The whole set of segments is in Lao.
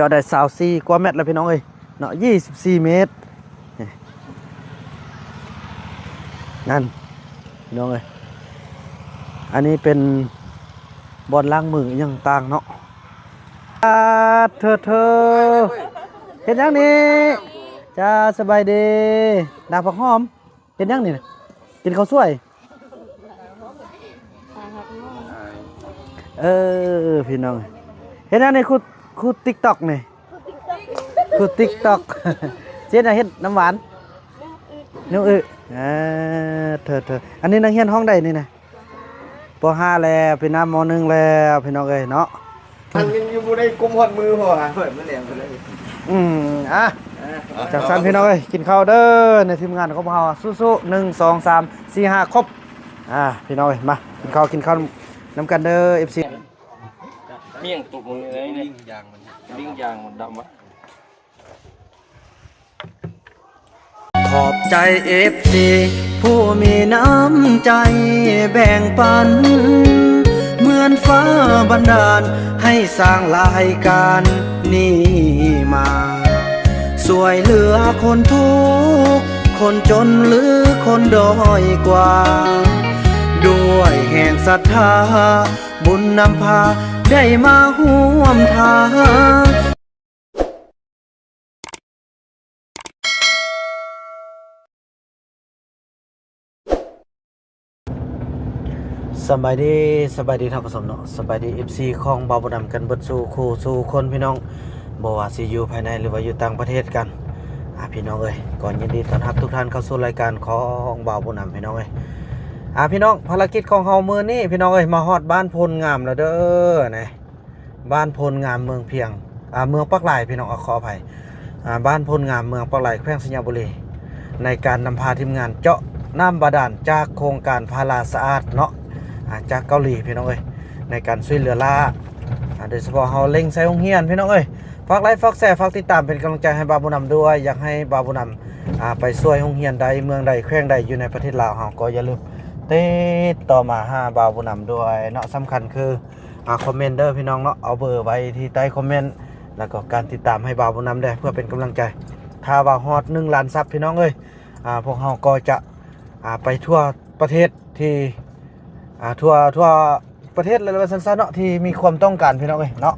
ກໍໄດ້ຊາວສີ່ກວ່າແມັດແລ້ວພີ່ນ້ອງເອີຍເນາະ ຊາວສີ່ແມັດ ນີ້ ນັ້ນພີ່ນ້ອງເອີຍ ອັນນີ້ເປັນບ່ອນລ້າງມືອີ່ຫຍັງຕ່າງເນາະ. ອາ ເທີໆ ເຮັດຫຍັງນີ້? ຈ້າ ສະບາຍດີ ນາງຜັກຫອມ. ເຮັດຫຍັງນີ້ນະ? ກິນເຂົ້າສວຍ? ເອີ ພີ່ນ້ອງ ເຮັດຫຍັງນີ້? ຂຸດ ຂຸດຕິກຕັອກນີ້ ຂຸດຕິກຕັອກ ຊິເຮັດຫຍັງ? ເຮັດນ້ຳຫວານ ໜູອຶ ເອີ ເທີໆ ອັນນີ້ນັກຮຽນຫ້ອງໃດນີ້ນະ? ປໍຫ້າແລ້ວ ເປັນນຳ ມໍໜຶ່ງແລ້ວ ພີ່ນ້ອງເອີຍເນາະ. ມັນຍັງຢູ່ບໍ່ໄດ້ກຸມຮອດມື ເພາະວ່າເປີດມາແລ້ວກໍເລີຍ ອືມ ອ່ະ ອ່ະ ຈັ່ງຊັ້ນພີ່ນ້ອງເອີຍ ກິນເຂົ້າເດີ ໃນທີມງານຂອງພວກເຮົາ ສູ້ໆ ໜຶ່ງ ສອງ ສາມ ສີ່ ຫ້າ ຄົບ ອ່າ ພີ່ນ້ອງເອີຍ ມາ ກິນເຂົ້າ ກິນເຂົ້ານຳກັນເດີ ເອັຟຊີ ມີຫຍັງຕົກລົງຢູ່ໃນນີ້? ລິງຢາງມັນ ລິງຢາງມັນດຳວະ. ຂອບໃຈເອັຟຊີຜູ້ມີນ້ຳໃຈແບ່ງປັນ ເໝືອນຟ້າບັນດານໃຫ້ສ້າງລາຍການນີ້ມາ ຊ່ວຍເຫຼືອຄົນທຸກ ຄົນຈົນ ຫຼື ຄົນດ້ອຍກວ່າ ດ້ວຍແຮງສັດທາ ບຸນນຳພາໄດ້ມາຮ່ວມທາງ. ສະບາຍດີ ສະບາຍດີທ່ານຜູ້ຊົມເນາະ ສະບາຍດີ ເອັຟຊີ ຂອງບ່າວບຸນນຳກັນເບິດສູ່ຄູ່ສູ່ຄົນພີ່ນ້ອງ ບໍ່ວ່າຊິຢູ່ພາຍໃນ ຫຼືວ່າຢູ່ຕ່າງປະເທດກັນ ອ່າ ພີ່ນ້ອງເອີຍ ກໍຍິນດີຕ້ອນຮັບທຸກທ່ານເຂົ້າສູ່ລາຍການຂອງບ່າວບຸນນຳ ພີ່ນ້ອງເອີຍ ອ່າ ພີ່ນ້ອງ ພາລະກິດຂອງເຮົາມື້ນີ້ ພີ່ນ້ອງເອີຍ ມາຮອດບ້ານໂພນງາມແລ້ວເດີ ນີ້ ບ້ານໂພນງາມ ເມືອງພຽງ ອ່າ ເມືອງປາກລາຍ ພີ່ນ້ອງ ຂໍອະໄພ ອ່າ ບ້ານໂພນງາມ ເມືອງປາກລາຍ ແຂວງໄຊຍະບູລີ ໃນການນຳພາທີມງານເຈາະນ້ຳບາດານຈາກໂຄງການພາລາສະອາດເນາະ ອ່າ ຈາກເກົາຫຼີ ພີ່ນ້ອງເອີຍ ໃນການຊ່ວຍເຫຼືອລ້າ ອ່າ ໂດຍສະເພາະເຮົາເລັງໃສ່ໂຮງຮຽນ ພີ່ນ້ອງເອີຍ ຝາກໄລ ຝາກແຊ ຝາກຕິດຕາມເປັນກຳລັງໃຈໃຫ້ບ່າວບຸນນຳດ້ວຍ ຢາກໃຫ້ບ່າວບຸນນຳ ອ່າ ໄປຊ່ວຍໂຮງຮຽນໃດ ເມືອງໃດ ແຂວງໃດ ຢູ່ໃນປະເທດລາວເຮົາ ກໍຢ່າລືມຕິດຕໍ່ມາຫາບ່າວບຸນນຳດ້ວຍເນາະ ສຳຄັນຄື ອ່າ ຄອມເມັນເດີພີ່ນ້ອງເນາະ ເອົາເບີໄວ້ທີ່ໃຕ້ຄອມເມັນ ແລ້ວກໍການຕິດຕາມໃຫ້ບ່າວບຸນນຳແດ່ ເພື່ອເປັນກຳລັງໃຈ ຖ້າວ່າຮອດໜຶ່ງລ້ານຊັບ ພີ່ນ້ອງເອີຍ ອ່າ ພວກເຮົາກໍຈະ ອ່າ ໄປທົ່ວປະເທດທີ່ ອ່າ ທົ່ວ ທົ່ວປະເທດເລີຍວ່າຊັ້ນຊະເນາະ ທີ່ມີຄວາມຕ້ອງການ ພີ່ນ້ອງເອີຍເນາະ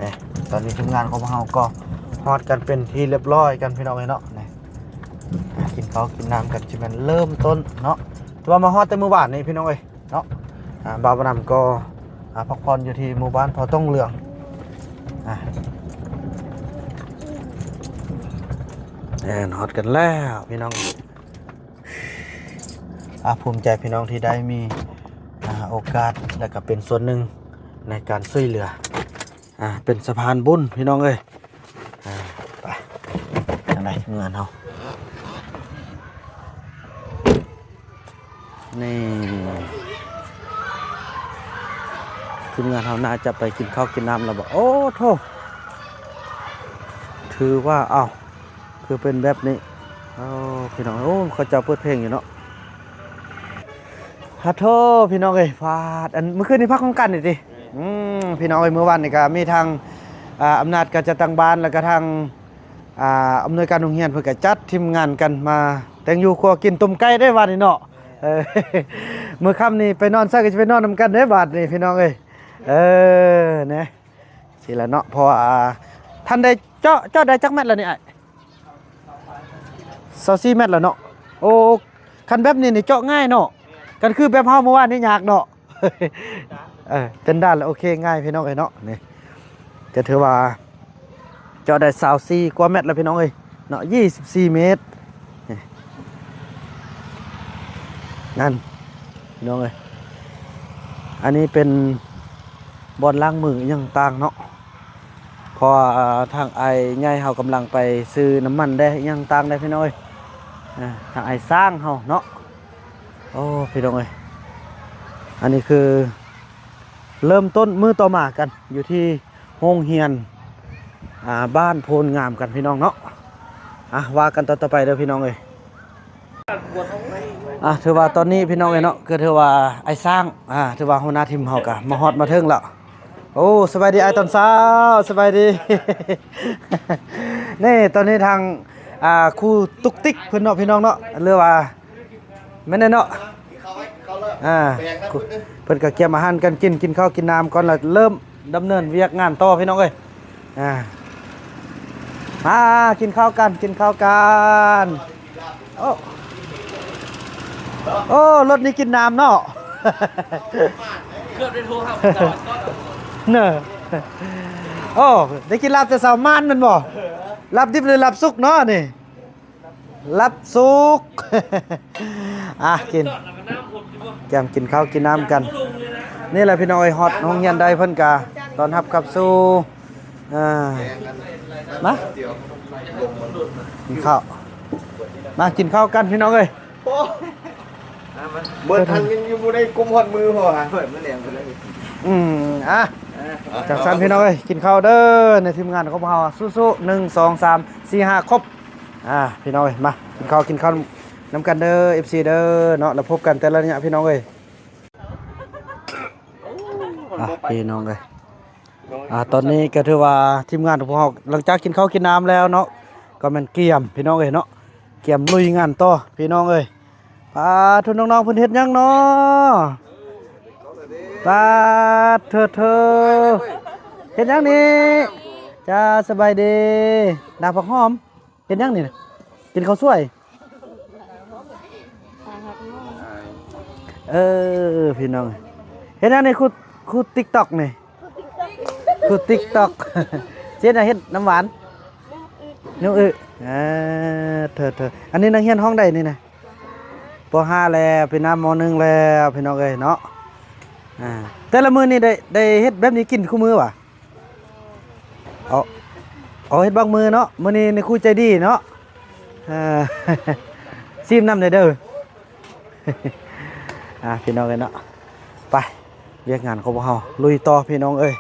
ນີ້ ຕອນນີ້ທີມງານຂອງພວກເຮົາກໍຮອດກັນເປັນທີ່ລຽບຮ້ອຍກັນ ພີ່ນ້ອງເອີຍເນາະ ນີ້ ອ່າ ກິນເຂົ້າກິນນ້ຳກັນ ຊິແມ່ນເລີ່ມຕົ້ນເນາະ ຖືວ່າມາຮອດແຕ່ມື້ວານນີ້ ພີ່ນ້ອງເອີຍ ເນາະ ອ່າ ບ່າວບຸນນຳກໍ ອ່າ ພັກຜ່ອນຢູ່ທີ່ໝູ່ບ້ານເຜົ່າຕົງເຫຼືອງ ອ່າ ແມ່ນ ຮອດກັນແລ້ວພີ່ນ້ອງ ອ່າ ພູມໃຈພີ່ນ້ອງທີ່ໄດ້ມີ ອ່າ ໂອກາດ ແລະກະເປັນສ່ວນໜຶ່ງໃນການຊ່ວຍເຫຼືອ ອ່າ ເປັນສະພານບຸນພີ່ນ້ອງເອີຍ ອ່າ ໄປ ທາງໃດເມືອເຮົາ ນີ້ ທີມງານເຮົາໜ້າຈະໄປກິນເຂົ້າກິນນ້ຳແລ້ວບໍ? ໂອ້ໂທ້ ຖືວ່າ ເອົ້າ ຄືເປັນແບບນີ້ ໂອ້ ພີ່ນ້ອງ ໂອ້ ເຂົາເຈົ້າເປີດເພງຢູ່ເນາະ. ຮາໂທ ພີ່ນ້ອງເອີຍ ຟາດ ອັນ ມື້ຄືນນີ້ພັກຮ່ວມກັນນີ້ຕິ? ອືມ ພີ່ນ້ອງເອີຍ ມື້ວານນີ້ກະມີທາງ ອ່າ ອຳນາດການຈັດຕັ້ງບ້ານ ແລ້ວກະທາງ ອ່າ ອຳນວຍການໂຮງຮຽນ ເພິ່ນກະຈັດທີມງານກັນມາແຕ່ງຢູ່ຄົວກິນ ຕົ້ມໄກ່ເດ້ວານນີ້ເນາະ. ເອີ ມື້ຄ່ຳນີ້ໄປນອນໃສກະຊິໄປນອນນຳກັນເດ້ບາດນີ້ ພີ່ນ້ອງເອີຍ. ເອີ ແນະ ຊີ້ລະເນາະ ເພາະວ່າທ່ານໄດ້ເຈາະ ເຈາະໄດ້ຈັກແມັດລະນີ້ອ້າຍ? ຊາວສີ່ແມັດລະເນາະ. ໂອ້ ຄັນແບບນີ້ນີ້ເຈາະງ່າຍເນາະ ຄັນຄືແບບເຮົາມື້ວານນີ້ຍາກເນາະ. ເອີ ເປັນດ່ານລະໂອເຄງ່າຍພີ່ນ້ອງເອີຍເນາະ. ນີ້ກະຖືວ່າເຈາະໄດ້ຊາວສີ່ກວ່າແມັດລະພີ່ນ້ອງເອີຍເນາະ ຊາວສີ່ແມັດ. ນີ້ ນັ້ນ ພີ່ນ້ອງເອີຍ ອັນນີ້ເປັນບ່ອນລ້າງມືອີ່ຫຍັງຕ່າງເນາະ ເພາະວ່າທາງອ້າຍໃຫຍ່ເຮົາກຳລັງໄປຊື້ນ້ຳມັນແດ່ ອີ່ຫຍັງຕ່າງແດ່ພີ່ນ້ອງເອີຍ. ອ່າ ທາງອ້າຍຊ້າງເຮົາເນາະ. ໂອ້ ພີ່ນ້ອງເອີຍ ອັນນີ້ຄືເລີ່ມຕົ້ນມື້ຕໍ່ມາກັນ ຢູ່ທີ່ໂຮງຮຽນ ອ່າ ບ້ານໂພນງາມກັນພີ່ນ້ອງເນາະ. ອ່ະ ວ່າກັນຕໍ່ໆໄປເດີພີ່ນ້ອງເອີຍ. ອ່ະ ຖືວ່າຕອນນີ້ພີ່ນ້ອງເອີຍເນາະ ກໍຖືວ່າອ້າຍຊ້າງ ອ່າ ຖືວ່າຫົວໜ້າທີມເຮົາກະມາຮອດມາເຖິງແລ້ວ ໂອ້ ສະບາຍດີອ້າຍຕອນເຊົ້າ ສະບາຍດີ. ນີ້ຕອນນີ້ທາງ ອ່າ ຄູຕຸກຕິກເພິ່ນເນາະ ພີ່ນ້ອງເນາະ ຫຼືວ່າ ແມ່ນແຫຼະເນາະ ອ່າ ເພິ່ນກໍກຽມອາຫານກັນກິນ ກິນເຂົ້າກິນນ້ຳກ່ອນ ແລ້ວເລີ່ມດຳເນີນວຽກງານຕໍ່ ພີ່ນ້ອງເອີຍ. ອ່າ ມາກິນເຂົ້າກັນ ກິນເຂົ້າກັນ. ໂອ້ ໂອ້ ລົດນີ້ກິນນ້ຳເນາະ ເກືອບໄດ້ໂທຫາຜູ້ສາວກ່ອນ. ເນີ ໂອ້ ໄດ້ກິນລາບແຕ່ເຊົ້າ ໝານແມ່ນບໍ່? ລາບດິບ ຫຼື ລາບສຸກເນາະນີ້? ລາບສຸກ. ອ່ະ ກິນ ກຽມກິນເຂົ້າກິນນ້ຳກັນ. ນີ້ແຫຼະພີ່ນ້ອງເອີຍ ຮອດໂຮງຮຽນໄດ້ ເພິ່ນກະຕ້ອນຮັບຂັບສູ່. ອ່າ ມາ ກິນເຂົ້າ ມາກິນເຂົ້າກັນພີ່ນ້ອງເອີຍ. ໂອ້ ເບິດທັນຍັງຢູ່ບໍ່ໄດ້ກຸມຮອດມືພໍຫາ ເປີດມາແລງເພິ່ນ. ອືມ ອ່ະ ຈັ່ງຊັ້ນພີ່ນ້ອງເອີຍ ກິນເຂົ້າເດີ ໃນທີມງານຂອງພວກເຮົາ ສູ້ໆ ໜຶ່ງ ສອງ ສາມ ສີ່ ຫ້າ ຄົບ. ອ່າ ພີ່ນ້ອງເອີຍ ມາກິນເຂົ້າ ກິນເຂົ້ານຳກັນເດີ ເອັຟຊີ ເດີເນາະ ແລ້ວພົບກັນແຕ່ລະໄລຍະພີ່ນ້ອງເອີຍ. ອ່າ ພີ່ນ້ອງເອີຍ ອ່າ ຕອນນີ້ກໍຖືວ່າທີມງານຂອງພວກເຮົາ ຫຼັງຈາກກິນເຂົ້າກິນນ້ຳແລ້ວເນາະ ກໍແມ່ນກຽມພີ່ນ້ອງເອີຍເນາະ ກຽມລຸຍງານຕໍ່ພີ່ນ້ອງເອີຍ. ປາດໂທ້ ນ້ອງໆ ເພິ່ນເຮັດຫຍັງເນາະ? ປາດເທີໆ ເຮັດຫຍັງນີ້? ຈ້າ ສະບາຍດີ ໜ້າຜັກຫອມ. ເຮັດຫຍັງນີ້ນະ? ກິນເຂົ້າສວຍ? ເອີ ພີ່ນ້ອງ ເຮັດຫຍັງນີ້? ຄູ ຄູຕິກຕັອກນີ້ ຄູຕິກຕັອກ ຊິເຮັດຫຍັງ? ເຮັດນ້ຳຫວານ ນຸ້ງອຶ. ເອີ ເທີໆ ອັນນີ້ນັກຮຽນຫ້ອງໃດນີ້ນະ? ປໍຫ້າແລ້ວ ເປັນນຳ ມໍໜຶ່ງແລ້ວ ພີ່ນ້ອງເອີຍເນາະ. ອ່າ ແຕ່ລະມື້ນີ້ໄດ້ ໄດ້ເຮັດແບບນີ້ກິນຄູ່ມື້ຫວາ? ເອົາ ເອົາເຮັດບາງມື້ເນາະ ມື້ນີ້ນີ້ຄູໃຈດີເນາະ. ເອີ ຊີມນຳແດ່ເດີ. ອ່າ ພີ່ນ້ອງເອີຍເນາະ ໄປ ວຽກງານຂອງພວກເຮົາລຸຍຕໍ່ພີ່ນ້ອງເອີຍ.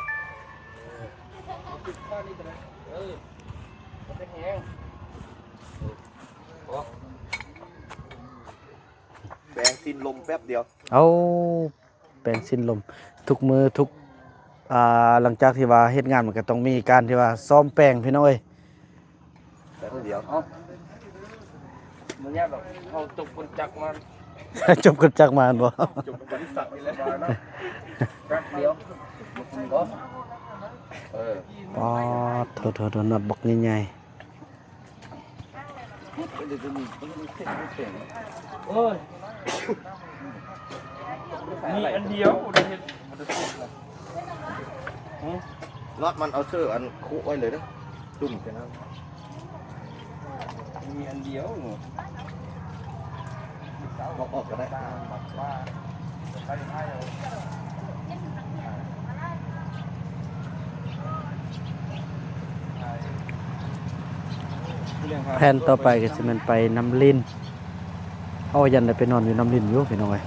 ແປງສິ້ນລົມແປັບດຽວ ເອົາ ແປງສິ້ນລົມ ທຸກມື້ທຸກ ອ່າ ຫຼັງຈາກທີ່ວ່າເຮັດງານ ມັນກໍຕ້ອງມີການທີ່ວ່າຊ້ອມແປງ ພີ່ນ້ອງເອີຍ. ແປັບດຽວ ເອົ້າ ບໍ່ຍາກດອກ ເຮົາຈົບຄົນຈັກມາ ຈົບຄົນຈັກມາແມ່ນບໍ່? ຈົບບໍລິສັດນີ້ແຫຼະ ມາເນາະ ແປັບດຽວ ເອີ ປາດໂທ້ໆໆ ນັບບັກໃຫຍ່ໆ. ໂອ້ຍ ມີອັນດຽວບໍ່ໄດ້ເຮັດ ບໍ່ໄດ້ເຮັດນະ. ຮະ ລັດມັນເອົາເສື້ອອັນຄຸໄວ້ເລີຍເດີ້ ຈຸ່ມແຕ່ນັ້ນ ມີອັນດຽວ ບອກອອກກໍໄດ້. ແຜນຕໍ່ໄປກໍຊິແມ່ນໄປນ້ຳລິນ ເຮົາຢ້ານໄດ້ໄປນອນຢູ່ນ້ຳລິນຢູ່ພີ່ນ້ອງເອີຍ.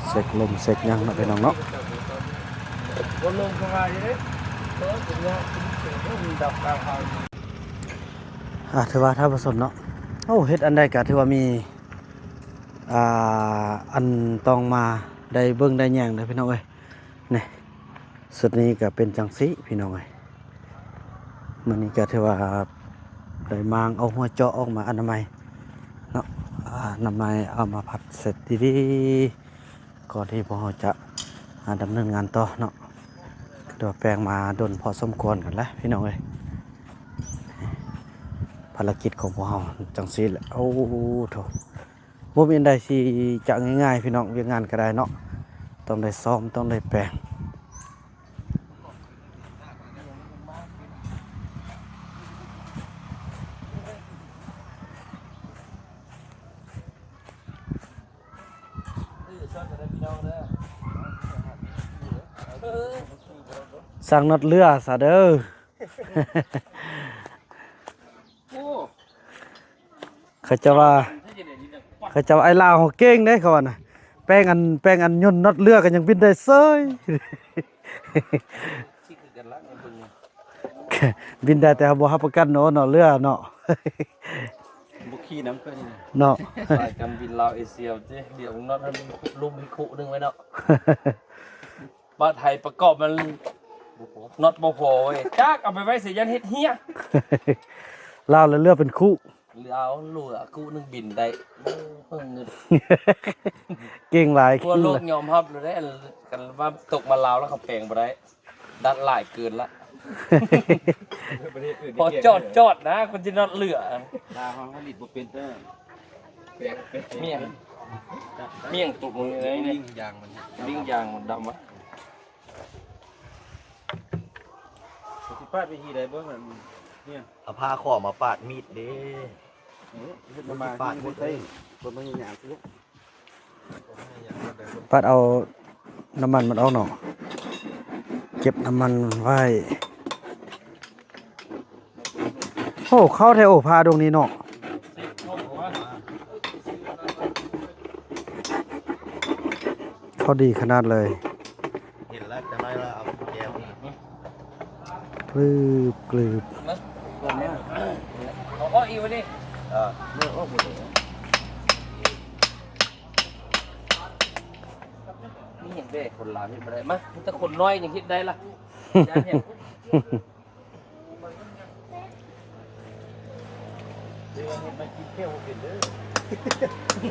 ເຊັກລົມເຊັກຫຍັງເນາະ ພີ່ນ້ອງເນາະ. ອ່າ ຖືວ່າທ່ານຜູ້ຊົມເນາະ ໂອ້ ເຮັດອັນໃດກໍຖືວ່າມີ ອ່າ ອັນຕ້ອງມາໄດ້ເບິ່ງໄດ້ແຍງເດີພີ່ນ້ອງເອີຍ. ນີ້ ຊຸດນີ້ກໍເປັນຈັ່ງຊີ້ພີ່ນ້ອງເອີຍ. ມື້ນີ້ກໍຖືວ່າໄດ້ມ້າງເອົາຫົວເຈາະອອກມາອະນາໄມເນາະ ອະນາໄມເອົາມາພັດເຊັດດີໆ ກ່ອນທີ່ພວກເຮົາຈະ ອ່າ ດຳເນີນງານຕໍ່ເນາະ. ກໍຖືວ່າແປງມາດົນພໍສົມຄວນກັນແຫຼະພີ່ນ້ອງເອີຍ. ພາລະກິດຂອງພວກເຮົາຈັ່ງຊີ້ແຫຼະ. ໂອ້ໂທ້ ບໍ່ມີອັນໃດທີ່ຈະງ່າຍໆ ພີ່ນ້ອງ ວຽກງານກໍໄດ້ເນາະ ຕ້ອງໄດ້ຊ້ອມ ຕ້ອງໄດ້ແປງ. ສ້າງນັດເຮືອຊະເດີ. ໂອ້ ເຂົາເຈົ້າວ່າ ເຂົາເຈົ້າວ່າໄອ້ລາວເຮົາເກັ່ງເດ້ ເຂົາວ່ານະ. ແປງອັນ ແປງອັນຍົນນັດເຮືອກໍຍັງບິນໄດ້ເສີຍ. ບິນໄດ້ແຕ່ເຮົາບໍ່ຮັບປະກັນເນາະ ເນາະ ເຮືອເນາະ. ທີ່ນຳຕົວນີ້ນະ ເນາະ ສາຍການບິນລາວເອເຊຍເດ້ ດຽວເນາະ ລຸມອີກຄຸໜຶ່ງໄວ້ເນາະ ບາດໄທປະກອບມັນ ເນາະ ບໍ່ພໍເວີຍ ຈັກເອົາໄປໄວ້ໃສ ຢ້ານເຮັດເຮຍ ລາວລະເຫຼືອເປັນຄຸ ລາວເຫຼືອຄຸໜຶ່ງບິນໄດ້ ເອີ ເບິ່ງເງິນ ເກັ່ງຫຼາຍ ທົ່ວໂລກຍອມຮັບແລ້ວເດ້ ຄັນວ່າຕົກມາລາວແລ້ວເຂົາແປງບໍ່ໄດ້ ດັດຫຼາຍເກີນລະ ປະເທດອື່ນ ພໍຈອດ ຈອດນະ ຄົນຊິນັດເຫຼືອ ລາວເຮົາຜະລິດບໍ່ເປັນເດີ ແປງເປັນ ມີຫຍັງ ມີຫຍັງຕົກລົງນີ້ ລິງຢາງມັນ ລິງຢາງມັນດຳວະ ຊິປາດວິທີໃດບໍ່ ເນຍ ເອົາຜ້າຂອມມາປາດມີດເດ້ ເຮັດມາປາດໝົດເລີຍ ບໍ່ມີຫຍັງ ປັດເອົານ້ຳມັນມັນອອກເນາະ ເກັບນ້ຳມັນໄວ້ ໂອ້ ເຂົ້າແທ້ ໂອ້ ພາດວງນີ້ເນາະ ເຂົ້າດີຂະໜາດເລີຍ ເຫັນແລ້ວ ຈັກໜ້ອຍລະເອົາແກ້ວ ກລືບ ກລືບ ເອົາອອກອີກວະນີ້ ເອີ ເອົາອອກໝົດເລີຍ ມີຫຍັງເດ້ ຄົນລາວເຮັດບໍ່ໄດ້ ມາ ມີແຕ່ຄົນນ້ອຍຍັງເຮັດໄດ້ລະ ຢ້ານຫຍັງ ເຮັດມາກິນແກ້ວບໍ່ເປັນເດີ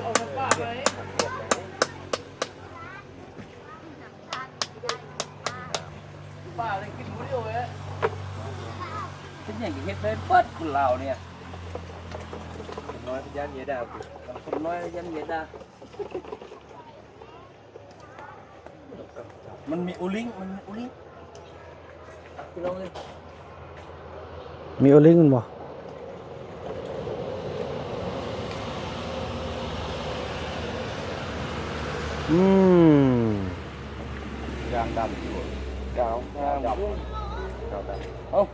ເອົານ້ຳປາໄວ້ ປາໄດ້ກິນຜູ້ດຽວເລີຍ ເຮັດຫຍັງກໍເຮັດໄດ້ເບິດຄົນລາວນີ້ ຄົນນ້ອຍຢ້ານເມຍດ່າ ຄົນນ້ອຍຢ້ານເມຍດ່າ ມັນມີໂອລິງ ມັນມີໂອລິງ ພີ່ນ້ອງເອີຍ ມີໂອລິງແມ່ນບໍ່? ອືມ ຢາງດຳຢູ່ ດາວ ດາວດຳ ດາວດຳ ເອົ້າ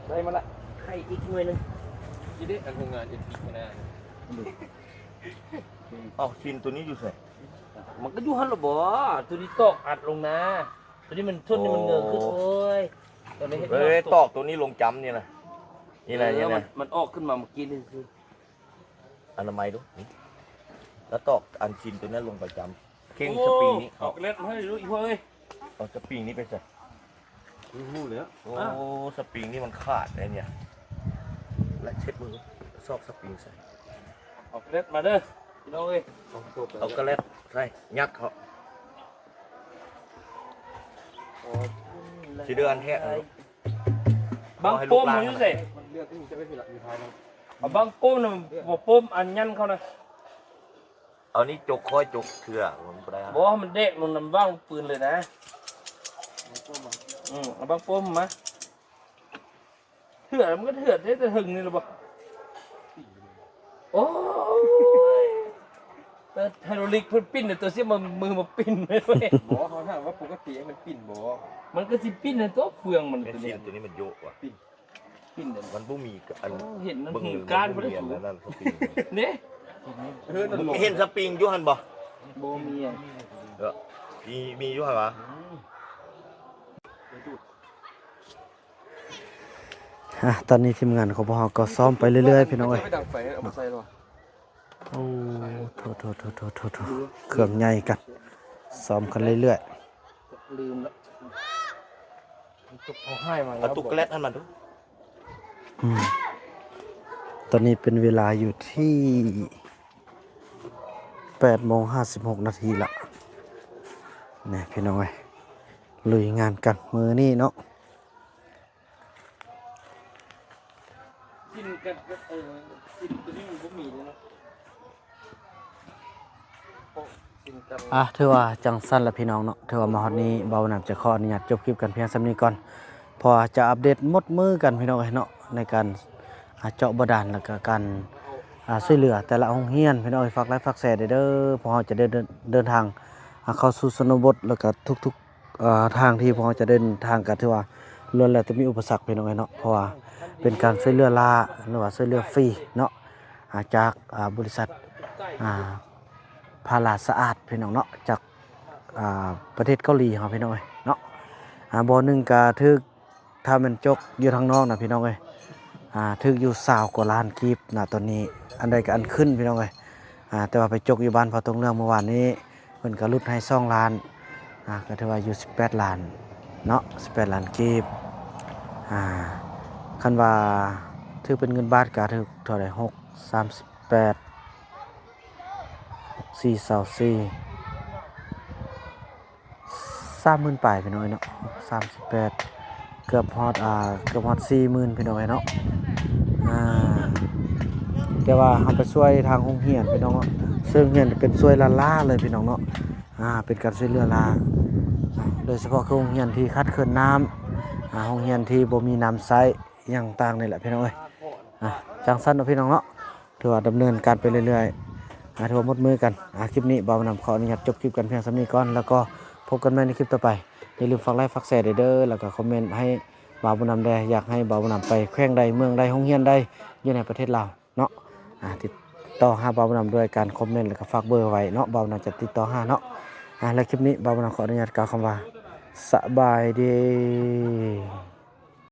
ໄດ້ມາລະ ໄຂ່ອີກໜ່ວຍໜຶ່ງ ນີ້ເດ້ ອັນໂຮງງານເອັນພີ ນະ ເອົ້າ ຊິນໂຕນີ້ຢູ່ໃສ? ມັນກໍຢູ່ຫັ້ນລະບໍ ໂຕນີ້ຕອກອັດລົງນາ ໂຕນີ້ມັນ ໂຕນີ້ມັນເງີຂຶ້ນ ໂອ້ຍ ໂຕນີ້ເຮັດ ເອີ ຕອກໂຕນີ້ລົງຈຳນີ້ນະ ນີ້ນະ ເອີ ນີ້ນະ ມັນ ມັນອອກຂຶ້ນມາເມື່ອກີ້ນີ້ຄື ອະນາໄມດູ ນີ້ ແລ້ວຕອກອັນຊິນໂຕນັ້ນລົງໄປຈຳ ເຄັ່ງ ໂອ້ ສະປຣິງນີ້ ເອົາ ເອົາແກລັດມາໃຫ້ລູກອີ່ພໍ່ເອີຍ ເອົາສະປຣິງນີ້ໄປໃສ? ຮູ້ແລ້ວ ໂອ້ ສະປຣິງນີ້ມັນຂາດໄດ໋ເນຍ ແລະເຊັດເບິ່ງ ຊອກສະປຣິງໃສ່ ເອົາແກລັດມາເດີ ພີ່ນ້ອງເອີຍ ເອົາແກລັດໃສ່ ຍັດເຂົ້າ ຊິເດີອັນແທກ ບັງປົມມັນຢູ່ໃສ? ເອົາບັງປົມນະ ບໍ່ປົມອັນຍັນເຂົ້ານະ ເອົານີ້ຈົກ ຄ່ອຍຈົກເທື່ອ ມັນບໍ່ໄດ້ ບໍ່ ໃຫ້ມັນແດກລົງນຳບັງປືນເລີຍນະ ອືມ ເອົາບັງປົມມາ ເຖື່ອ ມັນກໍເຖື່ອແຕ່ ແຕ່ເຖິງນີ້ລະບໍ່ ໂອ້ຍ ແຕ່ໄຮໂດຣລິກເພິ່ນປິ່ນໂຕຊິມາ ມືມາປິ່ນໄວ້ເວີຍ ບໍ່ ເຮົາຖາມວ່າປົກກະຕິມັນປິ່ນບໍ່ ມັນກໍຊິປິ່ນຫັ້ນຕົວ ເຟືອງມັນ ແມ່ນຊິນໂຕນີ້ມັນໂຍກວ່ະ ປິ່ນ ປິ່ນເດ້ ມັນບໍ່ມີກະ ອັນ ໂອ້ ເຫັນມັນ ເບິ່ງ ຫູການບໍ່ໄດ້ ເດ້ ເຫັນສະປຣິງຢູ່ຫັ້ນບໍ່? ບໍ່ມີ ເອີ ມີ ມີຢູ່ຫັ້ນຫວາ? ອາ ຕອນນີ້ທີມງານຂອງພວກເຮົາກໍຊ້ອມໄປເລື້ອຍໆ ພີ່ນ້ອງເອີຍ ໄປດັງໄຟ ເອົາມາໃສ່ລະ ໂອ້ ໂທ້ໆໆໆໆ ເຄື່ອງໃຫຍ່ກັນ ຊ້ອມກັນເລື້ອຍໆ ລືມລະ ມັນຕົກເອົາຫາຍມາ ເອົາຕຸກແກລັດຫັ້ນມາດູ ອືມ ຕອນນີ້ເປັນເວລາຢູ່ທີ່ ແປດໂມງຫ້າສິບຫົກນາທີລະ ນີ້ພີ່ນ້ອງເອີຍ ລຸຍງານກັນມື້ນີ້ເນາະ ຊິນກັນ ເອີ ຊິນໂຕນີ້ມັນບໍ່ມີເລີຍເນາະ ໂອ້ ຊິນກັນ ອ່າ ຖືວ່າຈັ່ງຊັ້ນລະພີ່ນ້ອງເນາະ ຖືວ່າມາຮອດນີ້ ເບົານຳຈະຂໍອະນຸຍາດຈົບຄລິບກັນພຽງສ່ຳນີ້ກ່ອນ ເພາະວ່າຈະອັບເດດໝົດມື້ກັນພີ່ນ້ອງເອີຍເນາະ ໃນການ ອ່າ ເຈາະບາດານ ແລ້ວກະການ ອ່າ ຊ່ວຍເຫຼືອແຕ່ລະໂຮງຮຽນ ພີ່ນ້ອງເອີຍ ຝາກໄລຄ໌ຝາກແຊແດ່ເດີ ພວກເຮົາຈະໄດ້ເດີນ ເດີນທາງ ອ່າ ເຂົ້າສູ່ຊົນນະບົດ ແລ້ວກະທຸກໆ ເອີ ທາງທີ່ພວກເຮົາຈະເດີນທາງກະຖືວ່າລ້ວນແລ້ວແຕ່ມີອຸປະສັກ ພີ່ນ້ອງເອີຍເນາະ ເພາະວ່າເປັນການຊ່ວຍເຫຼືອລ້າ ຫຼືວ່າຊ່ວຍເຫຼືອຟຣີເນາະ ອ່າ ຈາກ ອ່າ ບໍລິສັດ ອ່າ ພາລາສະອາດ ພີ່ນ້ອງເນາະ ຈາກ ອ່າ ປະເທດເກົາຫຼີເຮົາ ພີ່ນ້ອງເອີຍເນາະ ອ່າ ບໍ່ໜຶ່ງກະຖືກ ຖ້າແມ່ນຈົກຢູ່ທາງນອກນະ ພີ່ນ້ອງເອີຍ ອ່າ ຖືກຢູ່ຊາວກວ່າລ້ານກີບນະຕອນນີ້ ອັນໃດກໍອັນຂຶ້ນພີ່ນ້ອງເອີຍ. ອ່າ ແຕ່ວ່າໄປຈົກຢູ່ບ້ານເຜົ່າຕົງເຫຼືອງມື້ວານນີ້ ເພິ່ນກໍຫຼຸດໃຫ້ສອງລ້ານ ອ່າ ກໍຖືວ່າຢູ່ສິບແປດລ້ານເນາະ ສິບແປດລ້ານກີບ. ອ່າ ຄັນວ່າຖືກເປັນເງິນບາດກໍຖືກເທົ່າໃດ ຫົກ ສາມສິບແປດ ສີ່ ຊາວສີ່ ສາມໝື່ນປາຍພີ່ນ້ອງເອີຍເນາະ ສາມສິບແປດ ເກືອບຮອດ ອ່າ ເກືອບຮອດສີ່ໝື່ນພີ່ນ້ອງເອີຍເນາະ. ອ່າ ແຕ່ວ່າເຮົາໄປຊ່ວຍທາງໂຮງຮຽນພີ່ນ້ອງເນາະ ເຊິ່ງໂຮງຮຽນເປັນຊ່ວຍລ້າໆເລີຍພີ່ນ້ອງເນາະ. ອ່າ ເປັນການຊ່ວຍເຫຼືອລ້າ ໂດຍສະເພາະຄືໂຮງຮຽນທີ່ຂາດເຂີນນ້ຳ ອ່າ ໂຮງຮຽນທີ່ບໍ່ມີນ້ຳໃຊ້ ອີ່ຫຍັງຕ່າງນີ້ແຫຼະພີ່ນ້ອງເອີຍ. ອ່າ ຈັ່ງຊັ້ນເນາະພີ່ນ້ອງເນາະ ຖືວ່າດຳເນີນການໄປເລື້ອຍໆ ອ່າ ຖືວ່າໝົດມື້ກັນ. ອ່າ ຄລິບນີ້ບ່າວບຸນນຳຂໍອະນຸຍາດຈົບຄລິບກັນພຽງສ່ຳນີ້ກ່ອນ ແລ້ວກໍພົບກັນໃໝ່ໃນຄລິບຕໍ່ໄປ. ຢ່າລືມຝາກໄລຄ໌ ຝາກແຊແດ່ເດີ ແລ້ວກໍຄອມເມັນໃຫ້ບ່າວບຸນນຳແດ່ ຢາກໃຫ້ບ່າວບຸນນຳໄປແຂວງໃດ ເມືອງໃດ ໂຮງຮຽນໃດ ຢູ່ໃນປະເທດລາວເນາະ. ອ່າ ຕິດຕໍ່ຫາບ່າວບຸນນຳດ້ວຍການຄອມເມັນ ແລ້ວກໍຝາກເບີໄວ້ເນາະ ບ່າວບຸນນຳຈະຕິດຕໍ່ຫາເນາະ. ອ່າ ແລະຄລິບນີ້ບ່າວບຸນນຳຂໍອະນຸຍາດກ່າວຄຳວ່າ ສະບາຍດີ.